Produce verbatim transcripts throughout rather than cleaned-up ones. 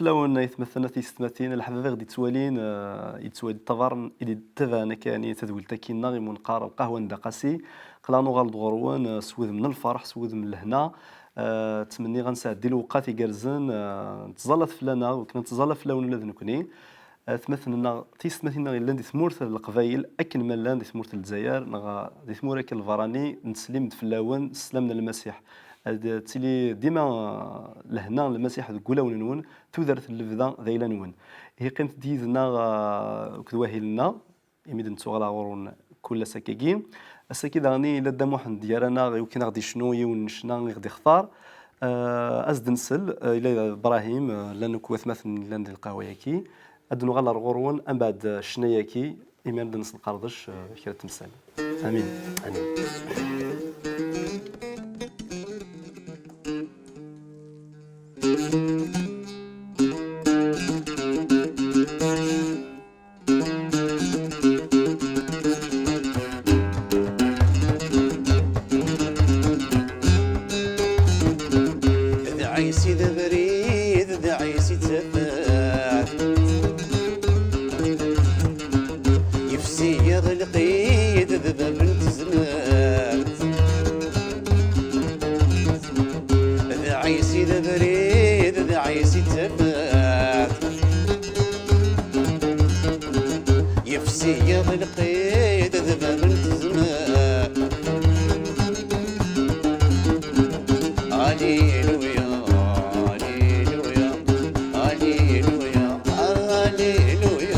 Lawen aytmaten, a tiyessetmatin, leḥbab i ɣ-d-ittwalin, eh, yettwali ṭṭabar i d-ittabaɛen akka, yani, tadwilt-agi-nneɣ imu neqqar Lqahwa n Dda Qasi. Aql-aɣ nuɣal-d ɣur-wen, eh, s wudem n lferḥ, s wudem n lehna. Eh, ttmenniɣ ad nesɛeddi lewqat igerrzen, eh, nettẓallat fell-aneɣ, wakken ad nettẓalla fell-awen ula d nekkni. Atmaten-nneɣ, tiyessetmatin-nneɣ yellan di tmurt n Leqbayel, akken ma llan di tmurt n Lezzayer, neɣ di tmura akken lbarani, nettsellim-d fell-awen s sslam n Lmasiḥ. Ad tili dima, eh, lehna n Lmasiḥ deg wulawen-nwen, tudert n lebda d ayla-nwen. Ihi qqimet-d yid-neɣ, eh, akked wahil-nneɣ, imi d-nettuɣal ɣur-wen kul ass akkagi. Ass-agi daɣen yella Dda Muḥend gar-aneɣ, i wakken ad ɣ-d-icnu yiwen n ccna i ɣ-d-ixtar. Eh, ad s-d-nsel, eh, yella Ibrahim, eh, llan akk watmaten yellan di lqahwa-yagi. Ad d-nuɣal ar ɣur-wen, ambeɛd, eh, ccna-yagi, imi ad d-nsenqerdec, eh, kra n temsal. Amin. Amin. D Ɛisi d abrid, d Ɛisi d tafat. Yefsi-yaɣ lqid, d bab n tezmert. D Ɛisi d abrid, d Ɛisi d tafat. Yefsi-yaɣ lqid, d bab n tezmert. Aliluya, aliluya, aliluya, aliluya.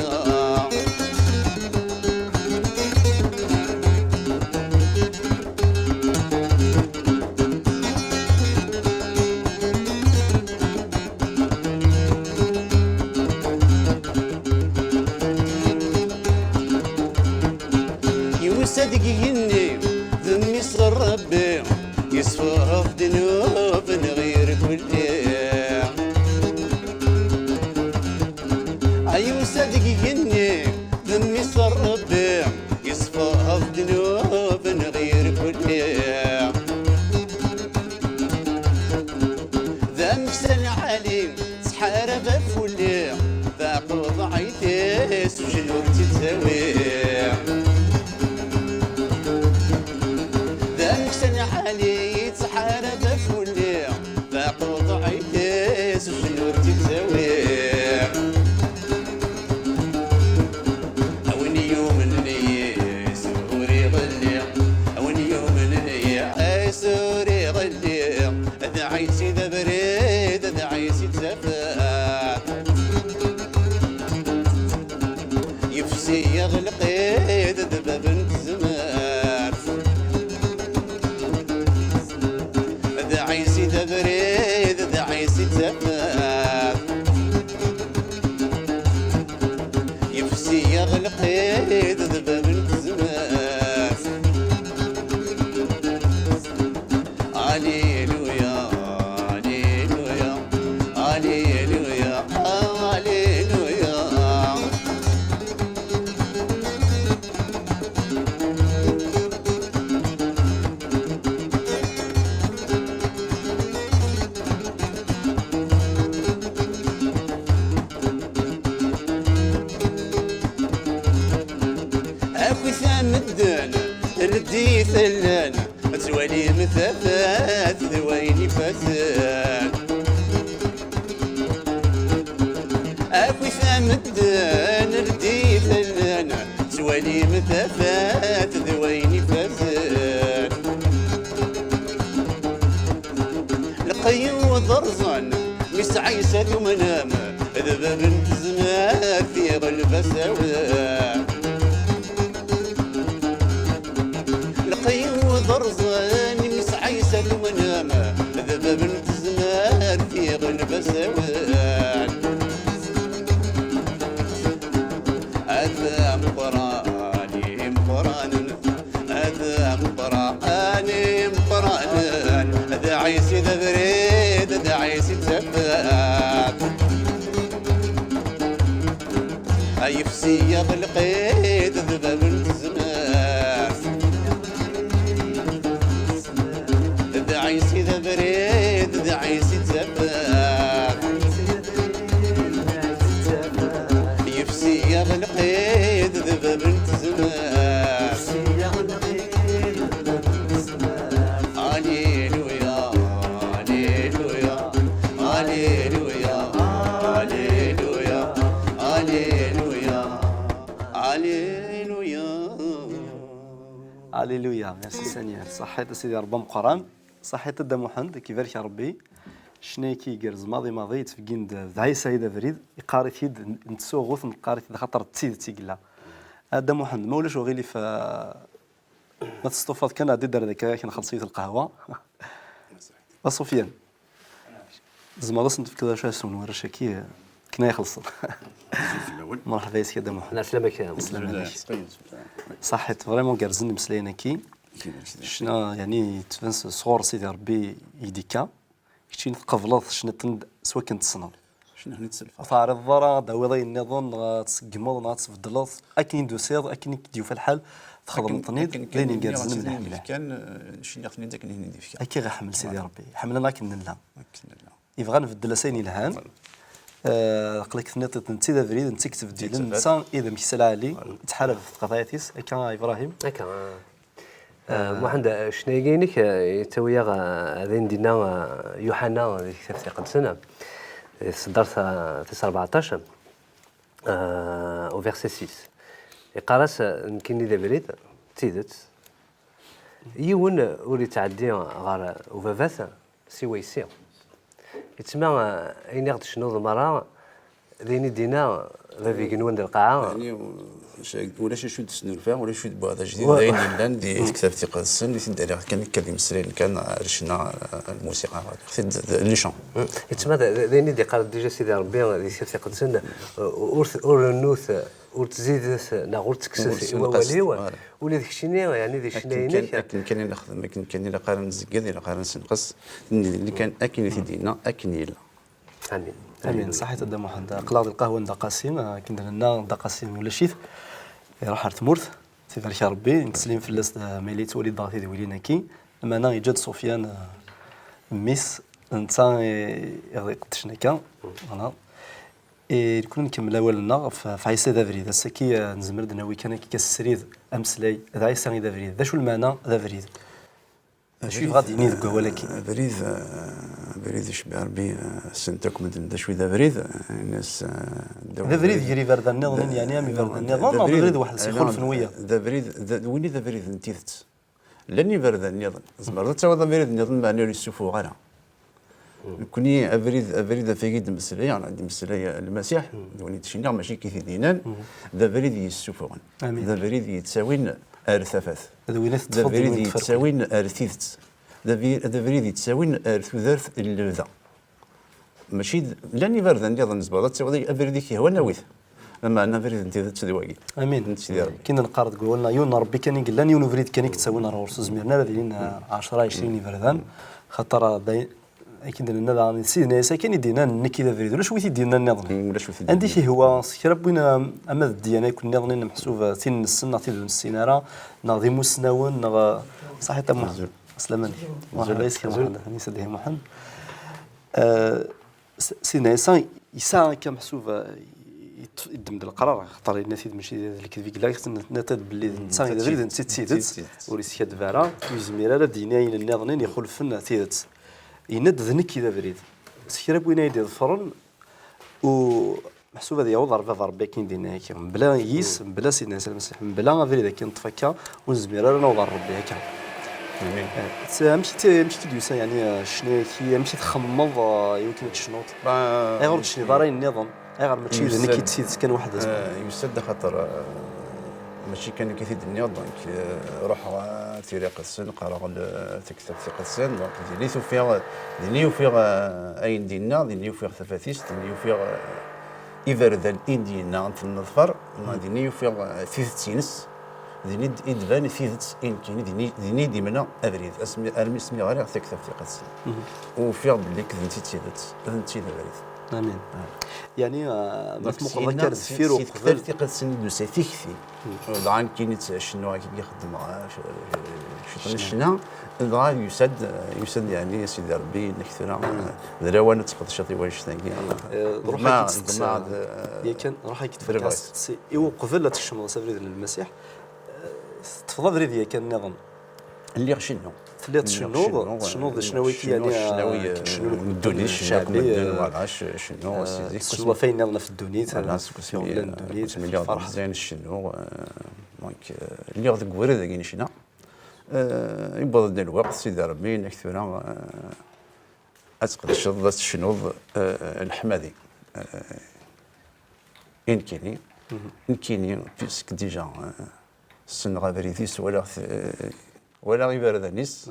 Yusa deg yigenni d mmi-s n Ṛebbi, yesfuṛ ddnub n ɣir kulli. Ay yusa deg yigenni d mmi-s n Ṛebbi, yesfuṛ ddnub n ɣir kulli. D ameksa lɛali, ttḥarab afulli, taquḍɛit-is ujlur tt-ittawi. D ameksa lɛali, ttḥarab afulli, taquḍɛit-is ujlur tt-ittawi. A win yumnen yis ur iɣelli, a win yumnen yis ur iɣelli. D Ɛisi d abrid, d Ɛisi d tafat. Yefsi-yaɣ lqid, d bab n tezmert. D Ɛisi d abrid, d Ɛisi d tafat. Yefsi-yaɣ lqid, d bab n tezmert. Aliluya, aliluya, aliluya, aliluya. Akk-it a medden, ldit allen, ad twalim tafat d wayen ifaten. Akk-it a medden, ldit allen, ad twalim tafat d wayen ifaten. Lqeyyud rẓen, mi s Ɛisa tumnem, d bab n tezmert iɣleb asawen. Lqeyyud rẓen, mi s Ɛisa tumnem, d bab n tezmert iɣleb asawen. At ameqqran imeqqranen, at ameqqran imeqqranen, d Ɛisi d abrid, d Ɛisi d tafat. Ayefsi-yaɣ lqid, d bab n tezmert. D Ɛisi d abrid, d Ɛisi d tafat. Alléluia. Alléluia. Merci Seigneur. Ṣaḥit a Sidi Ṛebbi ameqqran. Ṣaḥit a Dda Muḥend, ad k-ibarek Ṛebbi. Ccna-agi igerrez maḍi maḍi, yettbeggin-d d Ɛisa i d abrid, iqqar-it-id, n-, nettsuɣu-t, neqqar-it-id, axaṭer d tidet i yella. A Dda Muḥend, ma ulac uɣilif, ah, ma testufaḍ kan, ɛeddi-d ar daki, ad k-nxelleṣ yiwet lqahwa. A Sufyan, tzemreḍ ad sen-tefkeḍ acu ara swen warrac-agi, akken ad ixellṣen. Azul fell-awen. Merḥba yis-k a Dda Muḥend. Ɛeslama-k. Ɛeslama-k. Ṣaḥit, vraiment gerrzen imeslayen-agi. Ccna, yeɛni, yettban s-, sɣur Sidi Ṛebbi i d-ikka. Keččini tqebleḍ ccna-ten-d s wakken tessneḍ. Ccna-ten-id s lferḥ. Ur teɛriḍeḍ ara ad d-tawiḍ ayen nniḍen, neɣ ad tṣeggmeḍ, neɣ ad tbeddleḍ. Akken i d-tusiḍ, akken i k-d-yufa lḥal, txedmeḍ-ten-id d ayen igerrzen mliḥ mliḥ. Kan, eh, ccna-ten-id akken i ten-id-yefka. Akka i ɣ-iḥemmel Sidi Ṛebbi. Ḥemmlen akken nella. Akken nella. Yebɣa nbeddel-as ayen yelhan. Voilà. Eh, aql-ak tenniḍ-t, netta i d abrid, netta i yettbeddilen, netta i d ameksa lɛali, yettḥarab ɣef tqeḍɛit-is, akka a Ibrahim? Akka, ah. Eh, Muḥend, eh, ccna-agi-inek, eh, yettawi-aɣ, eh, d ayen d-yenna, eh, Yuḥana di tektabt iqedsen, eh, di tseddart, eh, tis rbeɛṭac, eh, au verset six. Yeqqar-as, eh, nekkini d abrid, d tidet. Yiwen ur yettɛeddi ɣer ubabat siwa yessi. Yettma, eh, ayen i ɣ-d-tecnuḍ merra, d ayen i d-yenna bab igenwan d lqaɛa. Yeɛni, ulac acu d-snulfaɣ, ulac acu d-wwiɣ d ajdid, d ayen yellan di tektabt iqedsen, i t-id-rriɣ kan akka d imeslayen kan, ar ccna, ar lmusiqa, ɣer-, d, d, les chants. Yettma d, d, d ayen i d-iqqar déjà Sidi Ṛebbi di tektabt iqedsen, ur t-, ur rennut, ur ttzidet neɣ ur ttekkset i wawal-iw, ula d keččini, yeɛni di ccna-inek. Akken kan i nexdem, akken kan ilaq ara nzegged, ilaq ara nsenqes, nili kan akken i t-id-yenna, akken yella. Amin. Amin. Ṣaḥit a Dda Muḥend. Aql-aɣ di lqahwa n Dda Qasim, akken d-nenna Dda Qasim ulac-it, iruḥ ar tmurt, tibarek Ṛebbi, nettsellim fell-as, eh, ma yella yettwali-d dɣa tidwilin-agi. Lameɛna yeǧǧa-d Sufyan, eh, mmi-s, netta i, i ɣ-iqeddcen akka. Voilà. I nekkni nkemmel awal-nneɣ ɣef, ɣef Ɛisa d abrid. Ass-agi, eh, nezmer ad d-nawi kan akka s srid ameslay, d Ɛisa i d abrid. D acu lmeɛna d abrid? D acu yebɣa ad d-yini deg wawal-agi? Abrid, eh, abrid icebbeḥ Ṛebbi, eh, ssent akk medden d acu i d abrid, eh, ini-as, eh, ddaw d abrid gar iberdan nniḍen, yeɛni am iberdan nniḍen, neɣ d abrid weḥd-s ixulfen wiyaḍ? D abrid, d, d win i d abrid n tidet. Llan iberdan nniḍen. Tzemreḍ ad tawiḍ abrid nniḍen, meɛna ur yessufuɣ ara. Nekkni abrid, abrid ɣef i d-mmeslay, d-mmeslay Lmasiḥ, d win i d-cniɣ, mačči kif i d-yennan, d abrid yessufuɣen. Amin. D abrid yettawin ar tafat. D win i teṭṭfeḍ d win i tferqen. D abrid yettawin ar tidet. D abi-, d abrid yettawin ar tudert n lebda. Mačči d, llan iberdan nniḍen, tzemreḍ ad tawiḍ abrid i k-yehwan, awi-t. Lameɛna abrid n tidet d wagi. Amin. N Sidi Ṛebbi. Akken neqqar deg wawal-nneɣ, yiwen n Ṛebbi kan i yellan, yiwen ubrid kan i yettawin ar ɣur-s. Ur zmiren ara ad ilin ɛecra, ɛecrin iberdan, xaṭer, ah, d ay-, akken d-nenna daɣen, d Sidna Ɛisa kan i d-yennan, "Nekk i d abrid." Ulac wi t-id-yennan nniḍen. Ulac wi t-id-yennan. Anda i t-ihwa s kra n win, ah, ama d ddiyana yakk nniḍen i nmeḥsub, ah, d tin nessen neɣ tid ur nessin ara, neɣ d imusnawen, neɣ, ah, ṣaḥit a Muḥend. Azul. Ɛeslama-k. Azul. Merḥba yis-k a Muḥend. Ɛni Sidi Muḥend. Ah, S-, Sidna Ɛisa yesɛa akka meḥsub, eh, yet-, yeddem-d leqrar, axaṭer yenna-t-id mačči d lekdeb i yella, tenniḍ-t-id belli d netta i d abrid, d netta i d tidet, ur yeskaddeb ara, ur yezmir ara ad d-yini ayen nniḍen ixulfen tidet. Yenna-d, "D nekk i d abrid." S kra n win ay d-iḍefren, u meḥsub ad yaweḍ ɣer baba Ṛebbi akken i d-yenna akka. Mebla yis, mebla Sidna Ɛisa Lmasiḥ, mebla abrid akken neṭṭef akka, ur nezmir ara ad naweḍ ɣer Ṛebbi akka. Amin. Eh, t-, amek i t-, amek i k-id-yusa, yeɛni, eh, ccna-agi, amek i txemmeḍ, eh, i wakken ad tecnuḍ? Ayɣer ur d-tecniḍ ara ayen nniḍen? Ayɣer mačči d nekk i d tidet kan weḥd-s? Eh, yusa-d axaṭer, eh, mačči kan nekk i t-id-nniɣ, donc, eh, ruḥeɣ, eh, tira iqedsen, qqareɣ l-, tektabt iqedsen, donc, din i tufiɣ, din i ufiɣ, eh, ayen d-yenna, din i ufiɣ tafat-is, din i ufiɣ, eh, iberdan i d-yenna, n tenneḍfar, din i ufiɣ, eh, tidet-ines, din i d-, i d-tban tidet i nekkini, din i, din i d-imla abrid, asmi, armi s mi ɣriɣ taktabt iqedsen. Ufiɣ belli d netta i d tidet, d netta i d abrid. Amin. Ah. Yeɛni, ah, ma tmuqleḍ akka ar deffir uqbel. Si tektabt iqedsen i d-tusa tikti. Dɣa nekkini cennuɣ akka i xeddmeɣ, ah, c-, c-, ciṭ n ccna. Dɣa yusa-d, yusa-d, yeɛni, Sidi Ṛebbi, yenna-k tura, d lawan ad tqedceḍ i wannect-agi. Eh, ruḥ ad k-id-steqsiɣ. Yakan, ruḥ ad k-id-steqsiɣ. I uqbel ad tkecmeḍ s abrid n Lmasiḥ, eh, teṭṭfeḍ abrid yakan nniḍen? Lliɣ cennuɣ. Telliḍ tcennuḍ, tcennuḍ di ccnawi-agi, yeɛni, ccnawi, eh, ccnawi n ddunit, ccnawi n ddunit, eh, voilà, c-, cennuɣ, eh, si zik, tcennuḍ ɣef wayen nniḍen ɣef ddunit, voilà, eh, seg wasmi, eh, llan ddunit, asmi lliɣ d ameẓyan, cennuɣ, eh, donc, eh, lliɣ deg ubrid-agi n ccna. Eh, yewweḍ-d lweqt, Sidi Ṛebbi, yenna-k tura, eh, ad tqedceḍ, ad tecnuḍ, eh, leḥmadi. Eh, i nekkini, nekkini, puisque déjà, eh, ssneɣ abrid-is, walaɣ t-, eh, walaɣ iberdan-is,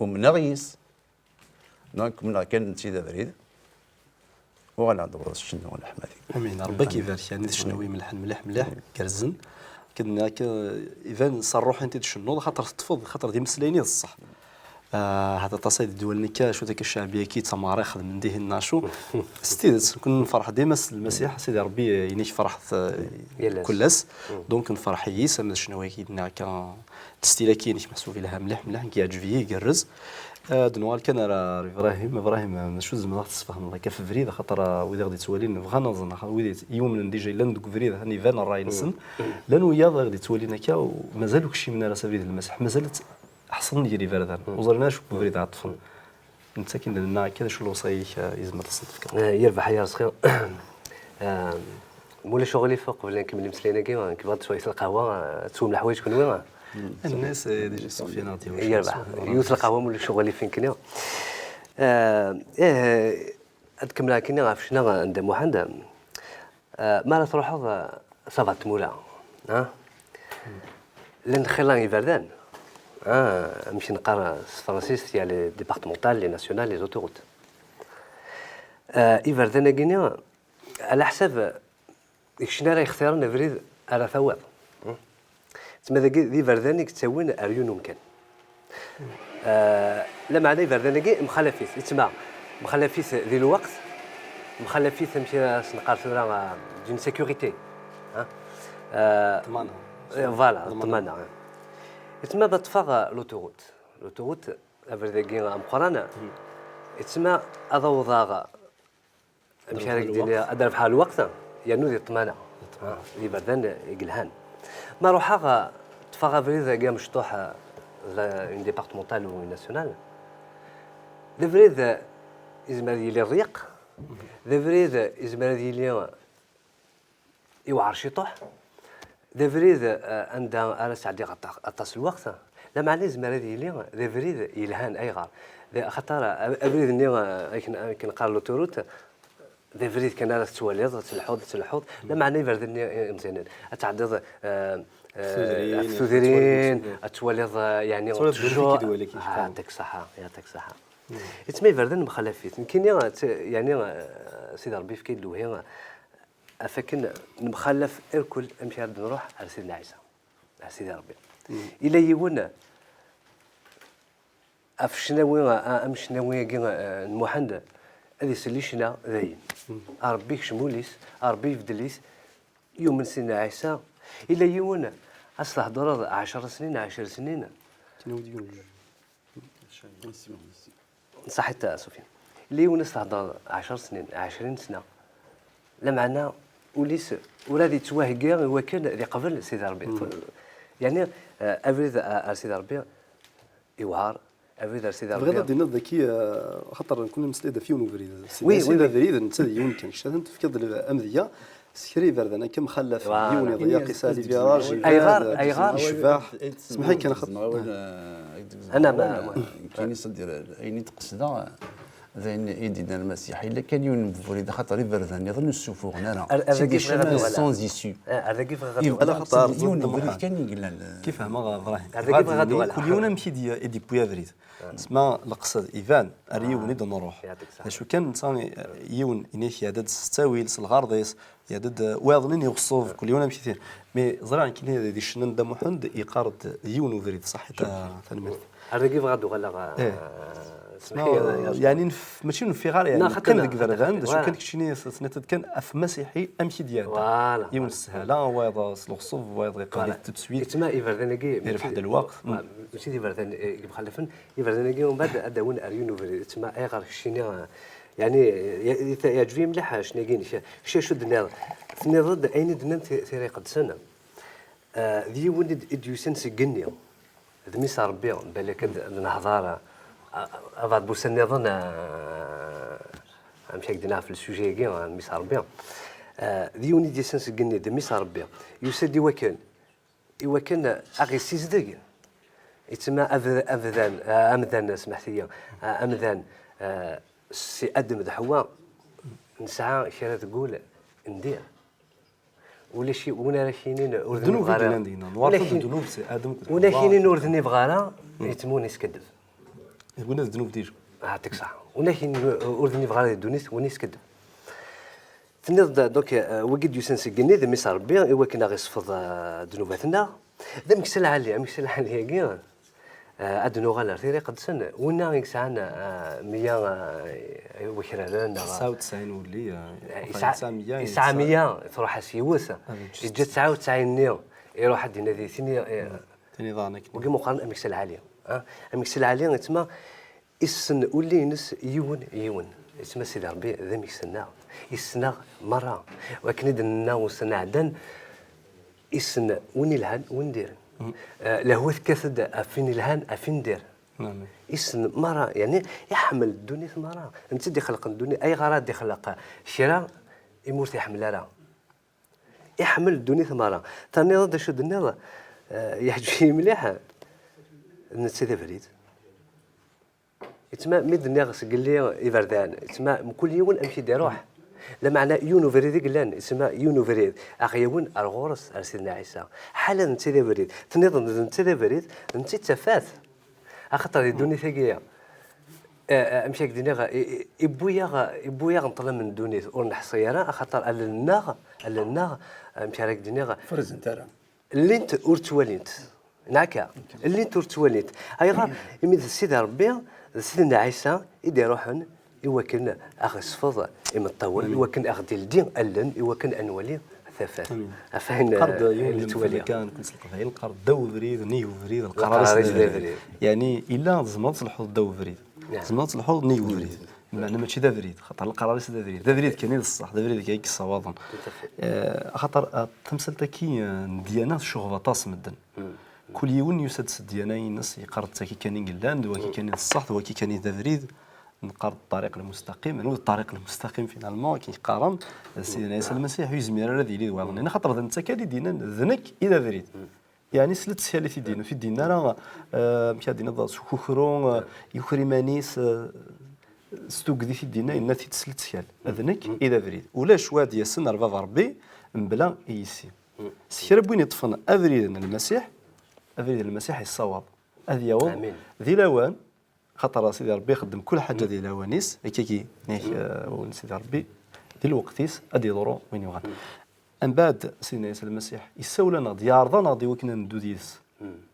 umneɣ yis. Donc, umneɣ kan netta d abrid. Uɣaleɣ-d ɣur-s cennuɣ leḥmadi. Amin, Ṛebbi ad k-ibarek, yeɛni d cennawi imelḥen mliḥ, mliḥ, gerrzen. Akken akka, iban s ṛṛuḥ-in i d-tcennuḍ, xaṭer teṭṭfeḍ, xaṭer d imeslayen i d ṣṣeḥ. Ah, hada aṭas ay d-ddwalen akka, cwiṭ akka ccaɛbi-agi, d tameɣra ixedmen dihin neɣ acu. S tidet, nekkni nferḥ dima s Lmasiḥ, Sidi Ṛebbi, eh, inek ferḥet, eh, kul ass. Donc, nferḥ yis, ama d ccnawi-agi d-nniɣ akka, testil-agi-inek meḥsub yelha mliḥ, mliḥ, nekk yeɛǧeb-iyi, igerrez. Ad nuɣal kan ar, ar Ibrahim. Ibrahim, eh, acu tzemreḍ ad ɣ-tesfehmeḍ akka f ubrid, axaṭer, eh, wid i ɣ-d-yettwalin bɣan ad ẓren, axaṭer wid yumnen déjà yellan deg ubrid, atan iban ṛṛay-nsen. Llan wiyaḍ i ɣ-d-yettwalin akka, u mazal ur kcimen ara s abrid n Lmasiḥ, mazal tt-, ḥeṣren gar iberdan, ur ẓrin ara acu n ubrid ara ṭṭfen. Netta akken d-nenna akka, d acu lewṣaya-ik, eh, yezmer ad sen-tefkeḍ? Eh, yerbeḥ ay Arezqi. Eh, ma ulac uɣilif, qbel ad nkemmel imeslayen-agi, eh, nekk bɣiɣ ad sweɣ lqahwa, eh, ad teswem leḥwayeǧ kenwi, eh. Annas, eh, déjà Sofiane ad t-yawi. Yerbeḥ. Yiwet lqahwa, ma ulac uɣilif, nekkni. Eh, eh, ad kemmleɣ akkenni ɣef ccna n Dda Muḥend. Eh, mi ara truḥeḍ, eh, s abeṛ n tmura, ah? Llan xilla iberdan, ah, amek neqqar s tefransist, il y a les départementales, les nationales, les autoroutes. Eh, iberdan-agi-nni, ɛla ḥsab, d kečč ara yextiren abrid ara tawiḍ. Tma dagi d iberdan i yettawin ar yiwen umkan. Eh, lameɛna iberdan-agi mxalaf-it, yettma mxalaf-it di lweqt, mxalaf-it amek ara s-neqqar tura, eh, d'une sécurité. Ha? Eh, ṭṭmana. Eh, voilà, ṭṭmana. Ṭṭmana, eh. Yettma ad ṭṭfeɣ, eh, l'autoroute. L'autoroute, abrid-agi ameqqran. Yettma ad awḍeɣ amek ara k-d-iniɣ, ad rebḥeɣ lweqt, yernu di ṭṭmana. Di ṭṭmana. Ah, d iberdan i yelhan. Ma ruḥeɣ, ah, ṭṭfeɣ abrid-agi amecṭuḥ, ah, d une départementale ou une nationale. D abrid, ah, izmer ad yili ḍyiq, d abrid, ah, izmer ad yili iwɛer ciṭuḥ. D abrid, eh, anda ara sɛeddiɣ aṭas, aṭas n lweqt. Lameɛna yezmer ad yili d abrid yelhan. Ayɣer? D, axaṭer, eh, abrid-nni, eh, akken, akken qqaren l'autoroute, d abrid kan ara tettwaliḍ, telḥuḍ, telḥuḍ. Lameɛna iberdan-nni imeẓyanen, ad tɛeddiḍ, eh, eh, tudrin, ɣef tudrin, ad twaliḍ, eh, yeɛni, tettwaliḍ ttjur. Ah, yeɛṭik ṣṣeḥḥa, yeɛṭik ṣṣeḥḥa. Yettma iberdan mxalaf-it. Nekkini, eh, yeɛni, eh, Sidi Ṛebbi yefka-yi-d lewhi, eh, af akken nemxalaf irkel amek ara d-nruḥ ar Sidna Ɛisa, ar Sidi Ṛebbi. Ila yiwen af ccnawi, a-, am ccnawi-agi, eh, n Muḥend, ad isel i ccna dayen. A Ṛebbi ikcem ul-is, a Ṛebbi ibeddel-it, yumen Sidna Ɛisa. Ila yiwen ad s-thedreḍ ɛecra snin, ɛecra snin. Akken ad yiwen Ṣaḥit a Sufyan. Illa yiwen i s-thedreḍ ɛecra snin, ɛecrin sna. Lameɛna ul-is ur ad yettwaheggi i wakken ad iqabel Sidi Ṛebbi. Yeɛni, eh, abrid a-, ar Sidi Ṛebbi iwɛer, abrid ar Sidi Ṛebbi. Tebɣiḍ ad d-tiniḍ daki, eh, xaṭer nekkni nemmeslay-d ɣef yiwen ubrid. Oui, oui, oui. Abrid, netta d yiwen kan. Kečč atan tefkiḍ-d amedya, s kra iberdan akka mxallaf, yiwen iḍeyyeq, yesɛa les virages, ayɣer, ayɣer? Yecbeḥ. Semmeḥ-iyi kan, xaṭer. Ana ma, ma. Nekkini s-, ayen i d-qesdeɣ, d ayen i d-yenna Lmasiḥ. Yella kan yiwen n ubrid, axaṭer iberdan nniḍen ur ssufuɣen ara. C'est des chemins sans issue. Ar dagi bɣiɣ ad d-uɣaleɣ. Yiwen n ubrid kan i yellan. Kif fehmeɣ, Ibrahim. Ar dagi bɣiɣ ad d-uɣaleɣ. Kul yiwen amek i d-, i d-yewwi abrid. Tesma leqsed iban, ar yiwen i d-nruḥ. D acu kan, netta, yiwen, inek, iɛedda-d s ttawil, s lɣerḍ-is, iɛedda-d, eh, wayeḍnin i uɣṣub, kul yiwen amek i t-, mais ẓriɣ nekkini di ccna n Dda Muḥend, yeqqar-d yiwen ubrid, ṣaḥit, tanemmirt. Ar dagi bɣiɣ ad d-uɣaleɣ, eh, yeɛni, mačči ur nfiɣ ara, yeɛni, qqim deg iberdan, d acu kan, keččini tesniḍ-d kan ɣef Masiḥi, amek i d-iɛedda. Yiwen s sshala, wayeḍ s leɣṣub, wayeḍ iqbel-it tout de suite. Yettma iberdan-agi, irbeḥ-d lweqt. Mačči d iberdan, eh, i yemxalafen, iberdan-agi, umbeɛd ad d-awin ar yiwen ubrid. Yettma ayɣer keččini, eh, yeɛni, ye-, ye-, yeɛǧeb-iyi mliḥ ccna-agi-inek. Kečč acu d-tenniḍ? Tenniḍ-d ayen i d-nnan ti-, Tira Iqedsen. Eh, d yiwen i d-, i d-yusan seg igenni. D mmi-s n Ṛebbi, balak ad, ad nehḍer, a, a, abeɛḍ n wussan nniḍen, a, amek ad k-d-nniɣ ɣef le sujet-agi, a mmi-s n Ṛebbi. A, d yiwen i d-yasen seg igenni, d mmi-s n Ṛebbi. Yusa-d i wakken, i wakken a ɣ-issizdeg. Yettma abd-, abdan, a, amdan, smeḥt-iyi, a, amdan, a, si Adem d Ḥewwa, nesɛa kra deg wul n dir. Ulac i-, win ara k-yinin ur d-nniɣ ara. Ddnub i yellan dinna, nwaṛt ddnub si Adem d Ḥewwa. Win ara k-yinin ur d-nniɣ ara, yettmun yeskaddeb. Win d ddnub dija. Ɛṭik ṣṣeḥ. Win ara k-yinin ur d-nniɣ ara di ddunit, win yeskaddeb. Tenniḍ-d, donc, euh, wigi d-yusan seg igenni, d mmi-s n Ṛebbi, i wakken a ɣ-isfeḍ, euh, ddnubat-nneɣ. D ameksa lɛali, ameksa lɛali-agi. Eh, ad nuɣal ar Tira Iqedsen, winna i yesɛan, eh, meyya, eh, wakraren, neɣ tesɛa u tesɛin wulli, eh, eh, yesɛa, yesɛa meyya, yesɛa meyya, truḥ-as yiwet. Yeǧǧa tesɛa u tesɛin-nni, iruḥ ad d-inadi tin i, eh, tin iḍan akken. Wigi meqqaren ameksa lɛali, ah, ameksa lɛali, yettma issen ulli-ines yiwen, yiwen. Yettma Sidi Ṛebbi d ameksa-nneɣ, issen-aɣ merra. Wakken i d-nenna ussan iɛeddan, issen win ilhan, win diren. Eh, lehwa tekkat-d ɣef win ilhan, ɣef win diren. Issen merra, yeɛni iḥemmel ddunit merra. Netta i d-ixelqen ddunit, ayɣer ad d-ixleq kra imi ur t-iḥemmel ara? Iḥemmel ddunit merra. Terniḍ-d acu d-tenniḍ, eh, yeɛǧeb-iyi mliḥ, d netta i d abrid. Yettma, mi d-nniɣ sgelli iberdan, yettma mkul yiwen amek i d-iruḥ. Lameɛna yiwen ubrid i yellan, yettma yiwen ubrid, a ɣ-yawin ar ɣur-s, ar Sidna Ɛisa. Ḥala d netta i d abrid. Tenniḍ-d d netta i d abrid, d netta i d tafat. Axaṭer di ddunit-agi, eh, eh, amek ad k-d-iniɣ, i-, i-, iwwi-yaɣ, iwwi-yaɣ ṭṭlam n ddunit, ur neḥṣi ara, axaṭer allen-nneɣ, allen-nneɣ, amek ara k-d-iniɣ, ur rrezent ara. Llint ur ttwalint. Neɣ akka? Llint ur ttwalint. Ayɣer? Imi d Sidi Ṛebbi, d Sidna Ɛisa i d-iruḥen i wakken a ɣ-isfeḍ imeṭṭawen, i wakken a ɣ-d-ildi allen, i wakken a nwali tafat. Ɣef ayen, qqar-d, eh, yiwen n lemtel akka, nekkni s Leqbayel, qqar-d ddaw ubrid, nnig ubrid, leqrar-is d abrid. Yeɛni, illa tzemreḍ ad telḥuḍ ddaw ubrid. Tzemreḍ ad telḥuḍ nnig ubrid. Meɛna mačči d abrid, xaṭer leqrar-is d abrid. D abrid kan i d ṣṣeḥ, d abrid kan i yessawaḍen. Eh, axaṭer, eh, tamsalt-agi, eh, n ddyana tcuɣeb aṭas medden. Kul yiwen yusa-d s ddyana-ines, yeqqar-d d tagi kan i yellan, d wagi kan i d ṣṣeḥ, d wagi kan i d abrid. Neqqar-d ṭṭariq lmustaqim, anwa d ṭṭariq lmustaqim finalement, akken qqaren, d Sidna Ɛisa Lmasiḥ, ur yezmir ara ad yili d wayeḍ-nni, axaṭer d netta kan i d-yennan, d nekk i d abrid. Yeɛni s lettkal i t-id-yenna, ur t-id-yenna ara, eh, amek ad d-tiniḍ, s ukukru, eh, yuker iman-is, eh, s tugdi i t-id-yenna, yenna-t-id s lettkal. D nekk i d abrid. Ulac wa ad d-yasen ar baba Ṛebbi mebla yis-i. S kra n win yeṭṭfen abrid n Lmasiḥ, abrid n Lmasiḥ yessawaḍ ad yaweḍ di lawan, xaṭer Sidi Ṛebbi ixeddem kul ḥaǧa di lawan-is, akkagi, nek, eh, wawal n Sidi Ṛebbi, di lweqt-is, ad d-yeḍru win yebɣan. Mbeɛd, Sidna Ɛisa Lmasiḥ yessawel-aneɣ-d, yeɛreḍ-aneɣ-d i wakken ad neddu d yid-s,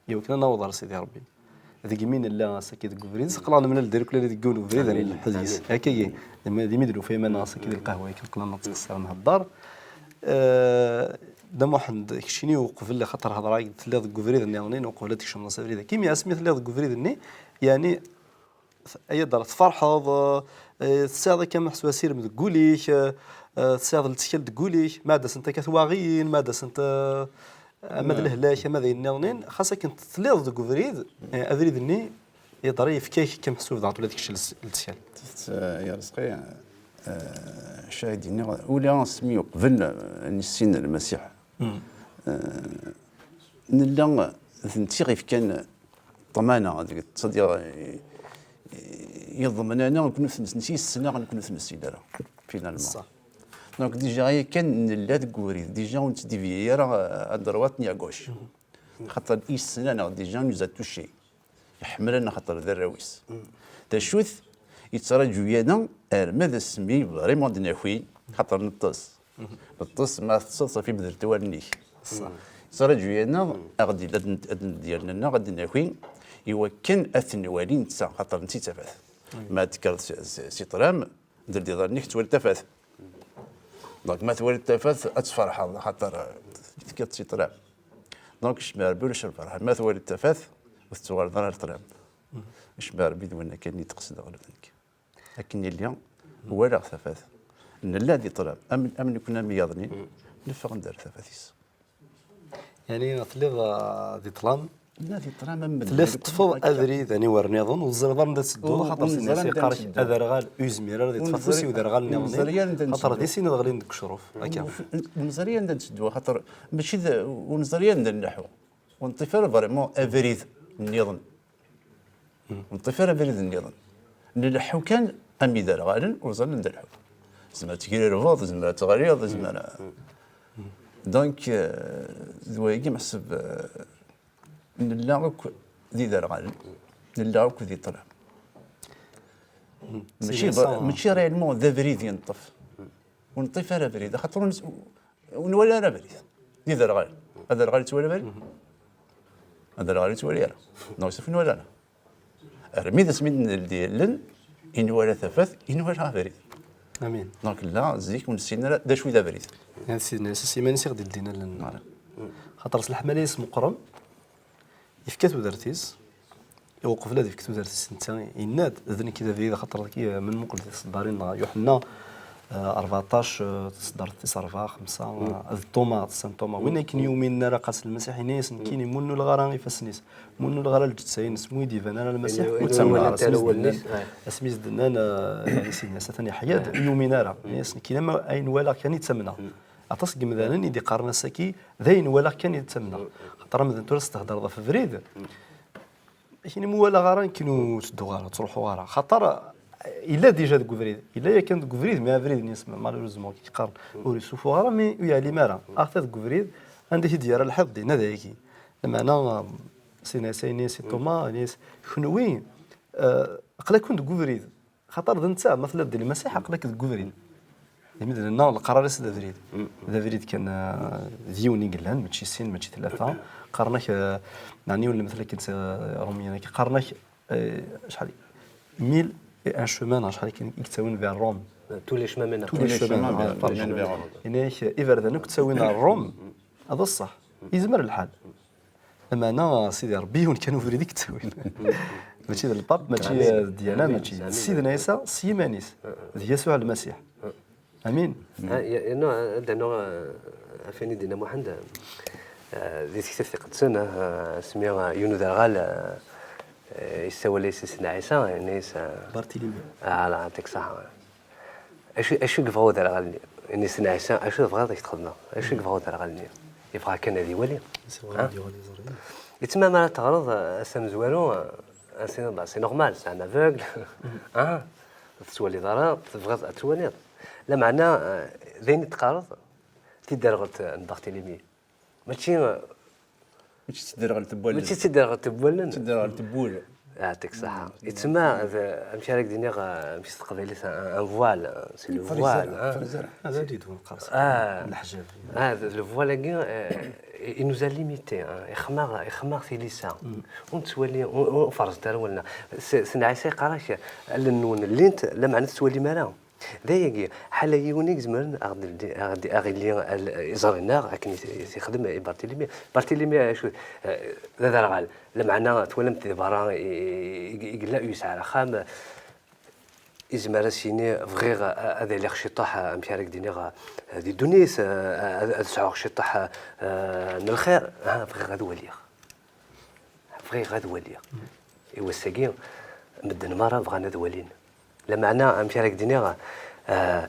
i wakken ad naweḍ ɣer Sidi Ṛebbi. Deg mi nella ass-agi deg ubrid, seqlaɣ nemlal-d irkelli deg yiwen ubrid, ad nḥudd yis. Akkagi, d mi, d mi d-nufa iman-nneɣ ass-agi di lqahwa, akken neqqel ad nettqeṣṣir nhedder. Eh, Dda Muḥend, keččini uqbel, axaṭer hedreɣ-ak-d, telliḍ deg ubrid nniḍen, uqbel ad tkecmeḍ s abrid-agi. Imi asmi telliḍ deg ubrid-nni, yeɛni, ay adar tferḥeḍ, eh, tesɛiḍ akka meḥsub asirem deg wul-ik, eh, eh, tesɛiḍ lettkal deg wul-ik, ma ad asent akka twaɣiyin, ma ad asent, eh, ama d lehlak, ama d ayen nniḍen, xas akken telliḍ deg ubrid, eh, abrid-nni yeḍra yefka-k akka meḥsub dɣa ula d kečč lettkal. Tifet, eh, ya Rezqi, eh, acu ara d-iniɣ, ula asmi uqbel, eh, ad nissin Lmasiḥ, eh, nella d netta i ɣ-ifkan ṭṭmana, c'est-à-dire, yeḍmen-aneɣ nekni ur t-nessin, yessen-aɣ nekni ur t-nessin ara, finalement. Donc, déjà, yakan nella deg ubrid, déjà, ur nettdivyi ara à droite ni à gauche. Xaṭer yessen-aneɣ, déjà, nous a touchés. Iḥemmel-aneɣ xaṭer d arraw-is. D acu-t? Yettraǧu-yaneɣ arma d asmi vraiment d-naki, xaṭer neṭṭes. Neṭṭes, ma teṭṭseḍ, ṣafi bedlet wallen-ik. Yettraǧu-yaneɣ, ad ɣ-d-, ad n-, ad d-yerr-aneɣ, ad d-naki, i wakken ad t-nwali netta, xaṭer netta i d tafat. Ma tekkreḍ s, s, si ṭṭlam, teldiḍ allen-ik, tettwaliḍ tafat. Donc, ma twaliḍ tafat, ad tferḥeḍ, xaṭer, eh, tekkiḍ si ṭṭlam. Donc, cemma Rebbi ulac lferḥ. Ma twaliḍ tafat, ur tettuɣaleḍ ara ar ṭṭlam. Cemma Rebbi d winna kan i d-qesdeɣ ula d nekk. Akken illi, walaɣ tafat. Nella di ṭṭlam. Am, am nekni am yiḍnin, neffeɣ-d ar tafat-is. Yeɛni telliḍ, ah, di ṭṭlam, Telliḍ teṭṭfeḍ abrid aniwer nniḍen, ur teẓriḍ ara anda tettedduḍ, xaṭer sin-as iqqar-ak aderɣal ur yezmir ara ad yeṭṭef afus i uderɣal nniḍen, xaṭer di sin ad ɣlin deg ucruf. Akka. Ur neẓri anda netteddu, xaṭer mačči d, ur neẓri anda nleḥḥu. Ur neṭṭif ara vraiment abrid nniḍen. Ur neṭṭif ara abrid nniḍen. Nleḥḥu kan am iderɣalen, ur ẓrin anda nleḥḥu. Zemreɣ ad tegrirbeḍ, zemreɣ ad teɣliḍ, zemreɣ. Donc, euh, d wayagi meḥseb, euh, nella akk d iderɣalen, nella akk di ṭṭlam. Mačči, mačči réellement d abrid i neṭṭef. Ur neṭṭif ara abrid, axaṭer ur nes-, ur nwala ara abrid. D iderɣalen. Aderɣal yettwali abrid? Aderɣal yettwali ara. Neɣ yessefk nwala ara. Armi d asmi d-neldi allen, i nwala tafat, i nwala abrid. Amin. Donc là, zik ur nessin ara d acu i d abrid. Yan Sidna Ɛisa s yiman-is i ɣ-d-ildin allen. Voilà. Xaṭer s leḥmala-is meqqren, yefka tudert-is, i uqbel ad yefk tudert-is netta, yenna-d, "D nekk i d abrid", axaṭer dagi, eh, ma nmuqel di tseddarin n Yuḥenna, eh, rbeɛṭac, eh, taseddart tis rebɛa, xemsa, eh, d Tuma, d Saint Tuma. Win akken yuminen ara qqas Lmasiḥ, yenna-yasen, "Nekkini, ma ur nnuleɣ ara ifassen-is, ma ur nnuleɣ ara lǧetta-ines, ma ur yi-d-iban ara Lmasiḥ, ur ttamneɣ ara." Asmi s-d-nnan, asmi s-d-nnan, eh, yani, Sidna Ɛisa atan yeḥya-d, ur yumin ara. Yenna-yasen, "Nekkini, ma ayen walaɣ kan i ttamneɣ." Aṭas n yemdanen i d-iqqaren ass-agi, "D ayen walaɣ kan i ttamneɣ." Xaṭer amdan tura s-tehdereḍ ɣef ubrid, akini, "Ma walaɣ ara, nekkin ur ttedduɣ ara, ur ttruḥuɣ ara." Xaṭer, eh, yella déjà deg ubrid, yella yakan deg ubrid, mais abrid-nni, malheureusement, kik qqaren, ur yessufuɣ ara, mais ur yeɛlim ara. Ata deg ubrid, anda i t-id-yerra lḥiḍ, dinna dayagi. Lameɛna, eh, Sidna Ɛisa yenna-yas i Tuma, yenna-yas, "Kenwi, eh, aql-aken deg ubrid." Xaṭer d netta, ma telliḍ di Lmasiḥ, aql-ak deg ubrid. Imi d nenna, leqrar-is d abrid. D abrid kan, eh, d yiwen i yellan, mačči sin, mačči tlata. Qqaren-ak, eh, neɣni yiwen lemtel akken s, eh, Iṛumyen-agi, qqaren-ak, eh, acḥal, mille et un chemin, neɣ acḥal akken i yettawin vers Rome. Tous les chemins mènent. Tous les chemins mènent vers Rome. Yenna-ak, iberdan akk ttawin ar Rome, d ṣṣeḥ. Yezmer lḥal. Lameɛna, Sidi Ṛebbi, yiwen kan ubrid i yettawin. Mačči d lpap, mačči d ddyana, mačči d Sidna Ɛisa s yiman-is. D Yasuɛ Lmasiḥ. Amin. Ah, ya-, yerna, ad d-rnuɣ, ah, ɣef wayen i d-yenna Muḥend, ah, di tektabt iqedsen, ah, asmi, ah, yiwen uderɣal, ah, ah, yessawal-as i Sidna Ɛisa, yenna-yas, ah, Bartilimi. Ah, la, yeɛṭik ṣṣeḥḥa. Acu, acu i yebɣa uderɣal-nni? Ini-as Ɛisa, acu tebɣiḍ ad k-t-xedmeɣ? Acu i yebɣa uderɣal-nni? Yebɣa kan ad iwali. Yettmahal ad iɣer iẓri. Yettmahal mi ara teɣreḍ, eh, ass amezwaru, eh, c'est normal, c'est un aveugle. Ah, ur tettwaliḍ ara, tebɣiḍ ad twaliḍ. Lameɛna, eh, d ayen i d-teqqareḍ, tidderɣelt n Bartilimi. Mačči, mačči d tiderɣelt n wallen. Mačči d tiderɣelt n wallen. D tiderɣelt n wul. Yeɛṭik ṣṣeḥḥa. Yettma d, amek ara k-d-iniɣ, amek s teqbaylit, un, un voile, c'est le voile, hein. Ad d-idwen qers. Ah. Leḥjab. Ah, d, le voile-agi, eh, i, i nous a limité, hein. Ixma, ixma tilisa. Ur nettwali, ur, ur ferẓet ara wallen. S-, Sidna Ɛisa yeqqar-ak, allen-nwen llint, lameɛna ur tettwalim ara. D ayagi, ḥala yiwen i izemren a ɣ-d-, a ɣ-d-, a ɣ-illi al-, iẓri-nneɣ akken i t-, i t-ixdem i Bartilimi. Bartilimi, acu, eh, d aderɣal. Lameɛna twalamt di berra i, i, i, i yella, ur yesɛi ara axxam. Izmer ad s-yini, "Bɣiɣ a-, ad iliɣ ciṭuḥ, amek ara k-d-iniɣ, eh, di ddunit, eh, ad, ad sɛuɣ ciṭuḥ, eh, n lxir." Ha, bɣiɣ ad waliɣ. Bɣiɣ ad waliɣ. I wass-agi, medden merra bɣan ad walin. Lameɛna, amek ara k-d-iniɣ, ah,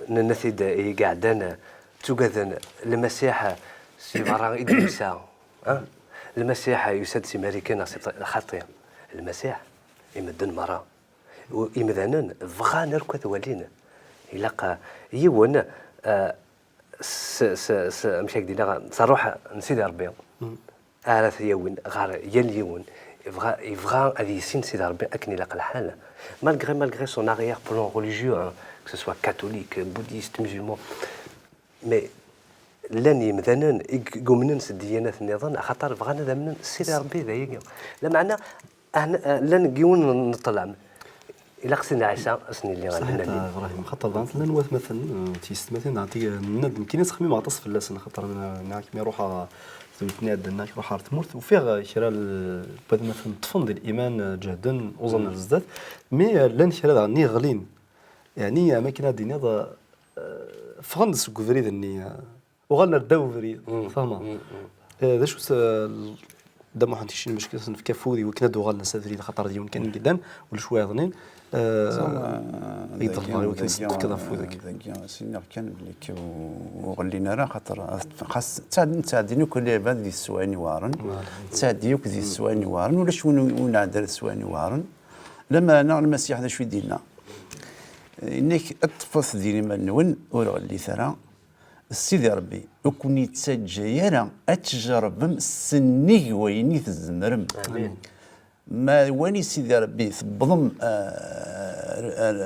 nenna-t-id i iɛeddan, ttugaden Lmasiḥ si berra i d-yusa, ah? Lmasiḥ yusa-d si Marikan neɣ si lxaṭi? Lmasiḥ, i medden merra. U imdanen bɣan akk ad walin. Ilaq, ah, yiwen, ah, s, s, s, amek ara k-d-iniɣ, s ṛṛuḥ n Sidi Ṛebbi. Ara t-yawin ɣer yal yiwen, yebɣa, yebɣa ad yissin Sidi Ṛebbi akken ilaq lḥal. Malgré, malgré son arrière-plan religieux, hein, que ce soit catholique, bouddhiste, musulman, mais llan yemdanen i g-, i yumnen s ddyanat nniḍen, axaṭer bɣan ad amnen s Sidi Ṛebbi d ayagi. Lameɛna, ah, n-, ah, llan deg yiwen n ṭṭlam. Ilaq Sidna Ɛisa ad sen-yili ɣer Saḥit, lmali. Ibrahim, xaṭer daɣen llan watmaten, eh, d tiyessetmatin, daɣen ti-, nenna-d nekkini ttxemmimeɣ aṭas fell-asen, xaṭer nniɣ-ak mi ruḥeɣ, d nutni iɛeddan, nniɣ-ak ruḥeɣ ɣer tmurt, ufiɣ, eh, kra n watmaten ṭṭfen di liman, eh, ǧehden, uẓan ar zdat, mi, eh, llan kra daɣen i yeɣlin. Yeɛni, am akken ad d-tiniḍ, eh, ffɣen-d seg ubrid-nni, eh, uɣalen ar ddaw ubrid, tfehmeḍ? Eh, d acu-t, eh, l-, Dda Muḥend Kicin, bac ad sen-nefk afud i wakken ad d-uɣalen s abrid, axaṭer d yiwen kan i yellan, ulac wayeḍnin. Eh, Ẓer, i d-ḍelbeɣ i wakken ad sen-tefkeḍ afud-akken. Dagi, ssineɣ kan belli k-, ur ɣellin ara, xaṭer xas ttɛeddin, ttɛeddin akk lɛibad di teswayin iweɛren. Ttɛeddi akk di teswayin iweɛren, ulac win ur nɛedda ara teswayin iweɛren. Lameɛna Lmasiḥ d acu i d-yenna? Yenna-k, ṭṭfet din iman-nwen, ur ɣellit ara. Sidi Ṛebbi ur ken-yettaǧǧa ara ad tjerrbem sennig wayen i tzemrem. Ma wani Sidi Ṛebbi tewwḍem, eh, ar, ar,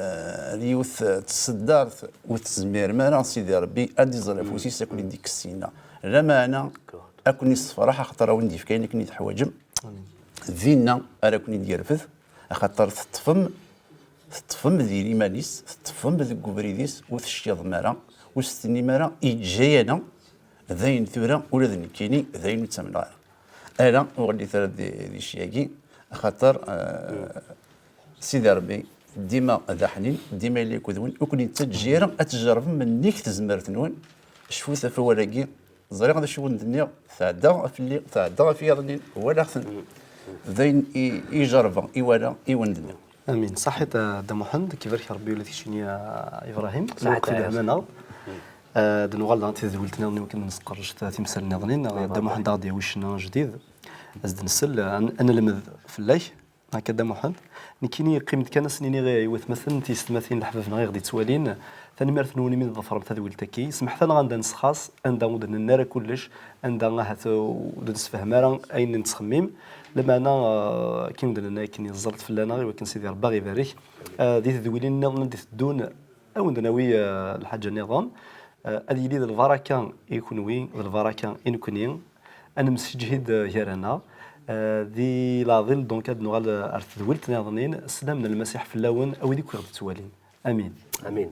ar yiwet tseddart ur tezmirem ara, Sidi Ṛebbi ad d-iẓer afus-is, ad ken-id-ikkes syenna. Lameɛna ad ken-issefreḥ, axaṭer a wen-d-yefk ayen akken i teḥwaǧem. Dinna ara ken-id-yerfed, axaṭer teṭṭfem, teṭṭfem di liman-is, teṭṭfem deg ubrid-is, ur teckiḍem ara, ur s-tennim ara, iǧǧa-yaneɣ, dayen tura ula d nekkini, dayen ur ttamneɣ ara. Ala, ur ɣellit ara di, di cci-agi, axaṭer, eh, Sidi Ṛebbi dima d aḥnin, dima yella akked-wen, ur ken-yettaǧǧa ara ad tjerrbem nnig tezmert-nwen. Cfut ɣef wawal-agi, ẓriɣ d acu i wen-d-nniɣ, tɛedda fell-i, tɛedda ɣef yiḍ-nni, walaɣ-ten. D ayen i, i jerrbeɣ, i walaɣ, i wen-d-nniɣ. Amin. Ṣaḥit, a Dda Muḥend, ad k-ibarek Ṛebbi ula d keččini, a Ibrahim. Ṣaḥit, lweqt a d-hmanaɣ. Ad nuɣal daɣ d tedwilt-nniḍen i wakken ad nesqerrec timsal-nniḍen. Dda Muḥend ad aɣ-d-yawi ccna ajdid, ad s-d-nsel, ad n-, ad nelmed fell-ak. Akka Dda Muḥend, nekkini yeqqim-d kan ad sen-iniɣ i watmaten, tiyessetmatin, leḥbab-nneɣ i ɣ-d-ittwalin, tanemmirt-nwen imi d-ḍefrem tadwilt-agi. Smeḥt-aneɣ anda nesxaṣ, anda ur d-nenni ara kullec, anda ahat ur d-nessefhem ara ayen nettxemmim. Lameɛna, eh, akken ur d-nenna akken yeẓẓel-d fell-aneɣ, i wakken Sidi Ṛebbi a ɣ-ibarek. Eh, di tedwilin-nniḍen i d-iteddun, a wen-d-nawi, eh, lḥaǧa-nniḍen. Eh, ad yili d lbaraka i kenwi, d lbaraka i nekni. Ad nemsejhid, eh, gar-aneɣ. Eh, di leɛḍil, donc, ad nuɣal, eh, ar tedwilt-nniḍen. Sslam n Lmasiḥ fell-awen, a wid akk i ɣ-d-ittwalin. Amin. Amin.